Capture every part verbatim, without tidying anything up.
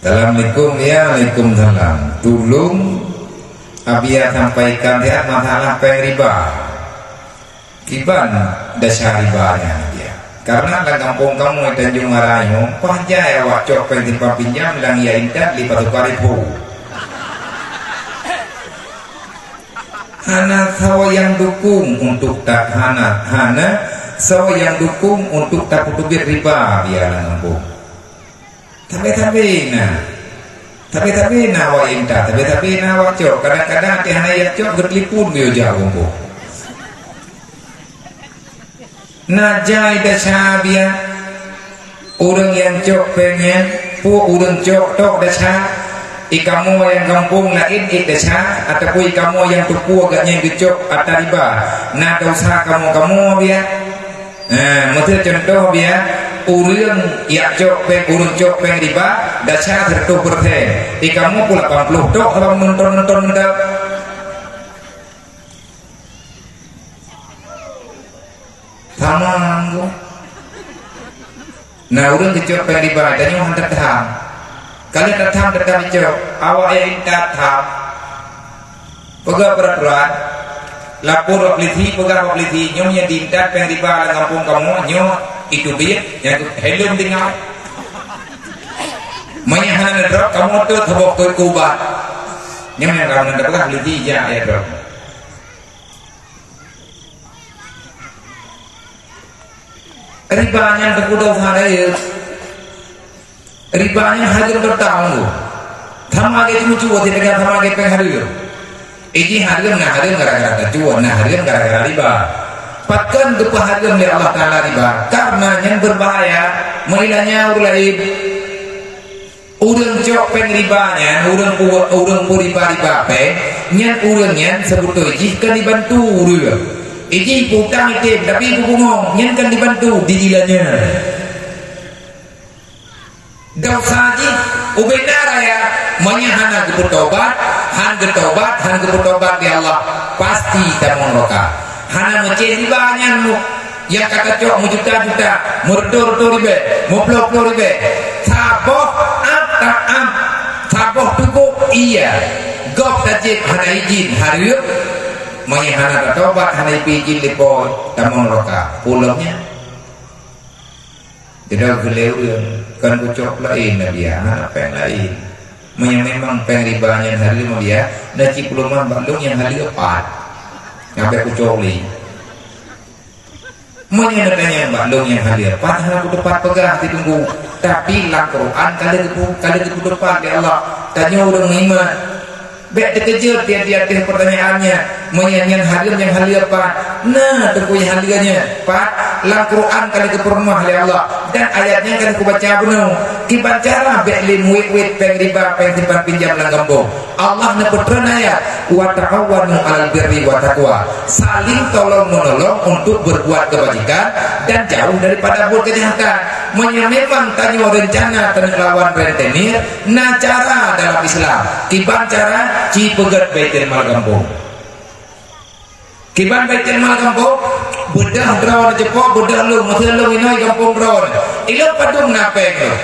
Assalamualaikum. Ya, waalaikumsalam. Tulông Abiya sampaikan siat masalah péng riba. Kiban desya riba nyan, Abiya? Karena lam gampông kamoe Tanjung Ara nyoe, paih jai awak cok péng simpan pinjam lam ya intat lé pasukan ribu. Hana sawa nyang dukung untuk ta-, hana, hana sawa nyang dukung untuk tapeuteubiet riba, Abiya, lam gampông. Tabe-tabe na. Tabe-tabe na awak intat, tabe-tabe na awak cok. Kadang-kadang até hana jak cok, geutelepon geuyue jak u gampông. Na jai desya, Abiya. Ureuëng nyang cok péng nyan, peue ureuëng cok tok desya. I kamoe nyang gampông laén ék desya, ataupun i kamoe nyang tupeue gobnyan geucok atra riba. Na desya kamoe-kamoe, Abiya. Nah, miseu cuntoh, Abiya, ureuëng jak cok péng, ureuëng cok péng riba, desya siratoh persen. I kamoe peue lapan ploh tok, saban meunonton-nonton mantong. Sama anggo. Nah, ureuëng geucok péng riba, tanyoe han tatham. Ka lheueh tatham, tatham icok, awak nyang intat tham. Peugah peuraturan, lapor bak polisi, peugah bak polisi, nyoe nyang diintat péng riba lam gampông kamoe, nyoe itu biet, nyang tu helom tinggai. Meunyo hana neudrop, kamoe tot saboh keu ubat. Nyoe nyang kamoe neupeugah, polisi jak ya drop. Riba nyan teukudoh hana ya. Riba nyan hareuem beutang tu. Sama lagée ceumeucue, watée teuga sama lagée péng hareuem. Iji hareuem na hareuem gara-gara tacue, na hareuem gara-gara riba. Pakon geupeuhareuem lé Allah Taala riba? Karena nyan beubahaya, meuilah nyawa ureuëng laén. Ureuëng cok péng riba nyan, ureuëng pu-, ureuëng peuriba-riba péng, nyan ureuëng nyan seubeutôi jih kan dibantu ureuëng. Iji peutang item, tapi peubungong, nyan kan dibantu di ilanyan. Desya jih ubena raya, meunyo hana geupeutobat, han geutaubat, han geupeutobat di Allah, pasti tamong neuraka. Hana meucéh riba nyan mu-, nyang ka tacok meujuta-juta, meureutôh-reutôh ribée, meuploh-ploh ribée. Saboh ap ta-, ap, saboh tugôk iya, gob tajép hana idhin hareuem, meunyo hana tatobat, hana ipeue idhin lé Po, tamong neuraka. Peue lom nyan. Teudoh keu lé ureuëng, kon kucok laén na biya, hana péng laén. Meunyo memang péng riba nyan hareuem biya, na cit peuleumah bak lôn nyang haleueh pat. Nyang bék kucok lé. Meunyo na tanyong bak lôn nyang haleueh pat, hana kuteupat peugah siteunggu. Tapi lam Quran ka lheueh geupeu-, ka lheueh geupeutupat lé Allah. Tanyoe ureuëng meuiman. Bék teukeujot tieb-tieb ateueh peurtanyaan nyan, meunyo nyan hareuem nyang haleueh pat. Na teungku nyang haleueh nyan pat, lam Quran ka lheueh geupeurunoh lé Allah, dan ayat nyan ka lheueh kubaca bunoe. Kiban cara bék lé meuwét-wét péng riba, péng simpan pinjam lam gampông. Allah neupeutreun ayat, "Wa ta'awanu 'alal birri wat taqwa." Saling tolong-menolong untuk berbuat kebajikan dan jauh daripada buet kejahatan. Meunyo memang tanyoe reuncana taneuk lawan rentenir, na cara dalam Islam. Kiban cara, ci peugét Baitul Mal gampông. Kiban Baitul Mal gampông, beudôh droeneuh ceupok, beudôh lôn, meuseuleueng inoe gampông droeneuh. Ilôn padum na péng lôn.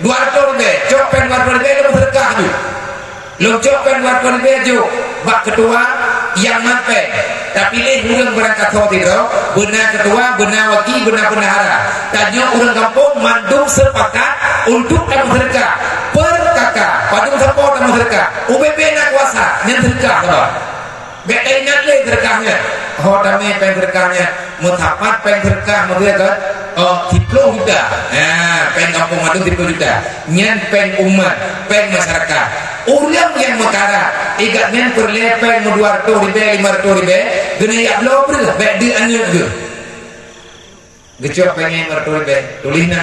Dua reutôh ribée, cok péng dua reutôh ribée lôn seudeukah ju. Lôn cok péng dua reutôh ribée ju bak keutua nyang mat péng. Tapiléh ureuëng barangkasoe sidroe, beuna keutua, beuna waki, beuna bendahara. Tanyoe ureuëng gampông mandum seupakat untuk tameuseudeukah. Per K K, padum sapo tameuseudeukah. U B P na kuasa, nyan seudeukah saban. Bék taingat lé seudeukah nyan. Ho tamé péng seudeukah nyan. Meusapat péng seudeukah, maksudnya kan? Oh, siploh juta. Nah, péng gampông mandum siploh juta. Nyan péng umat, péng masyarakat. Ureuëng nyang meukarat, igat nyan peureulée péng meudua reutôh ribée, lima reutôh ribée, geuneuk jak bloe breueh, bék deuek aneuëk geuh. Geucok péng nyan lima reutôh ribée, tuléh na.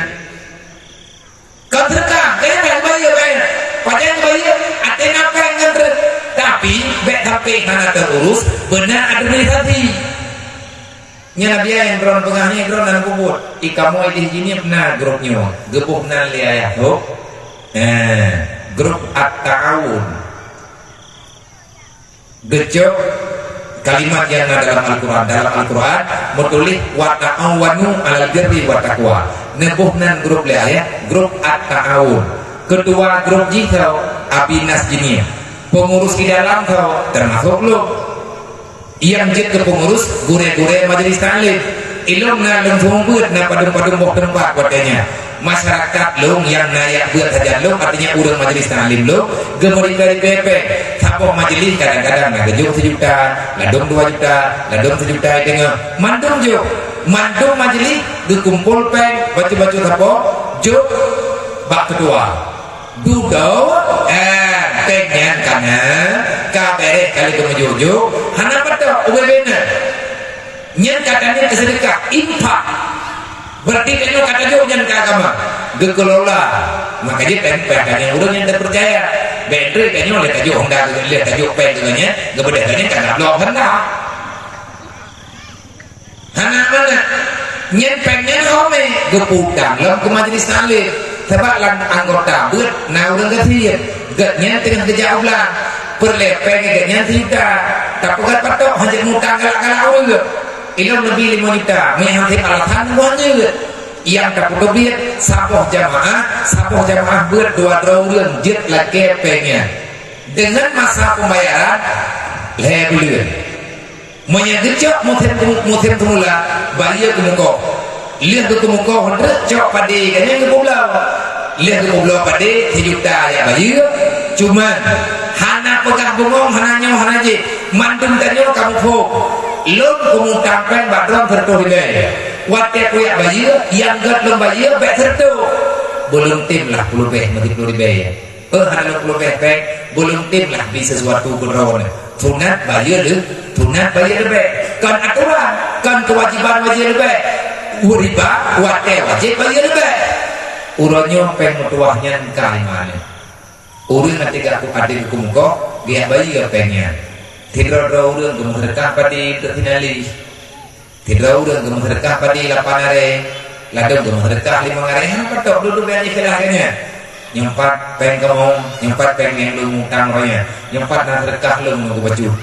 Kon seudeukah, kayém bék bayeue péng. Pajan bayeue, até na péng ngon treuk. Tapi, bék sampé hana teururus, beuna administrasi. Nyan Abiya nyang droeneuh peugah nyan, droeneuh hana peubuet. I kamoe di sini na grup nyoe, geuboh nan lé ayah tu. Eh, grup At-Ta'awun. Geucok kalimat nyang na dalam Al-Quran. Dalam Al-Quran meutuléh, "Wa ta'awanu 'alal birri wat taqwa." Neuboh nan grup lé ayah, grup At-Ta'awun. Ketua grup jih tho Abi Nas Jinie. Pengurus di dalam tho termasuk lôn. Nyang jeuet keu pengurus gurée-gurée majelis taklim. Ilôn na lôn seumeubeuet na padum-padum boh teumpat watée nyan. Masyarakat lôn nyang na jak beuet sajan lôn, artinya ureuëng majelis taklim lôn, geumeuribée-ribée péng. Saboh majelis kadang-kadang na geujok sijuta, ladôm dua juta, ladôm sijuta teungoh. Mandum jok. Mandum majelis geukumpol péng, bacut-bacut saboh, jok bak ketua. Dudoe, eh, péng nyan ka na, ka béréh ka lheueh geumeujuk-juk, hana patok ubé-bé na. Nyan ka tanyoe keu seudeukah, infak. Berarti tanyoe ka tajok nyan keu agama, geukelola. Maka jih péng, péng tanyoe ureuëng nyang teupeurcaya. Bék treb tanyoe lé tajok honda, lé tajok péng keu nyan, geubeudôh nyan ka na bloe honda. Hana mangat. Nyan péng nyan ramé geuputang lom keu majelis taklim. Sabab lam anggota beuet na ureuëng gasien. Gét nyan teungoh geujak u blang. Peureulée péng gét nyan sijuta. Tapeugét patok hana mutang galak-galak ureuëng. Ilôn neubi limong juta, meuh han sép alasan buhan jeuet. Nyang tapeuteubiet saboh jamaah, saboh jamaah beuet dua droe ureuëng jeuet lakée péng nyan. Deungon masa peumbayaran lhée buleuen. Meunyoe geucok musém, musém seumula, bayeue keumukoh. Lheueh geukeumukoh treuk cok padé, ka nyan geupeubloe. Lheueh geupeubloe padé, sijuta jak bayeue. Cuman, hana peugah bungöng, hana nyoe, hana jih. Mandum tanyoe ka muphom. Lôn kumeutang péng bak droe sireutôh ribée. Watée kujak bayeue, nyang gét lôn bayeue bék sireutôh. Beulôn tem lah peuleubeh meusiplôh ribée. Eh, hana lôn peuleubeh péng, beulôn tem lah bri sesuatu keu droeneuh. Sunat bayeue lé-, sunat bayeue leubeh. Kon atoran, kon keuwajéban bayeue leubeh. Riba, watée wajéb bayeue leubeh. Uroe nyoe péng meutuwah nyan ka lima nyoe. Ureuëng até gak, até geukeumukoh, geujak bayeue péng nyan. Sidroe-droe ureuëng geumeuseudeukah padé untuk sinali. Sidroe ureuëng geumeuseudeukah padé lapan aré, ladôm geumeuseudeukah limong aré, hana patok dudoe bèk jipeugah lagèe nyan. Nyoe pat péng kamoe, nyoe pat péng nyang lôn mutang roh nyan, nyoe pat na seudeukah lôn ngon geubacut.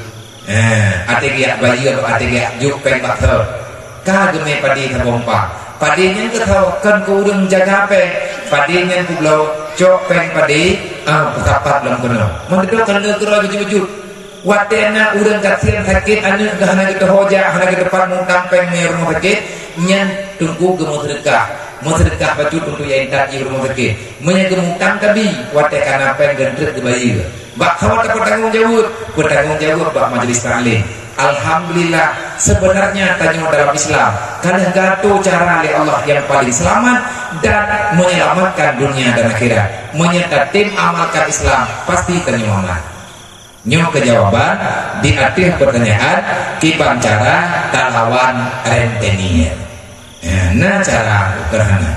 Eh, até geujak bayeue, até geujak jok péng bak thon. Ka geumè padé saboh empat. Padé nyan keuh kon keu ureuëng jaga péng. Padé nyan peubloe cok péng padé, ah, peusapat lom keunoe. Meukeudok kan lé keudroe bacut-bacut. Watèe na ureuëng gasien sakét, aneuk geuh hana geuteuho jak, hana geuteupat mutang péng mé rumoh sakét, nyan teungku geumeuseudeukah. Meuseudeukah bacut untuk ya intat jih rumoh sakét. Meunyo geumutang tabi, watèe ka na péng geutreuk geubayeue. Bak saboh tapeutanggong jaweueb, peutanggong jaweueb bak majelis taklim. Alhamdulillah, sebenarnya tanyoe dalam Islam ka lheueh geuatoe cara lé Allah nyang paling seulamat dan menyelamatkan dunia dan akhirat. Meunyo tatem amalkan Islam, pasti tanyoe aman. Nyoe keuh jawaban di ateueh peutanyaan kiban cara talawan rentenir. Ya, na cara keuhana.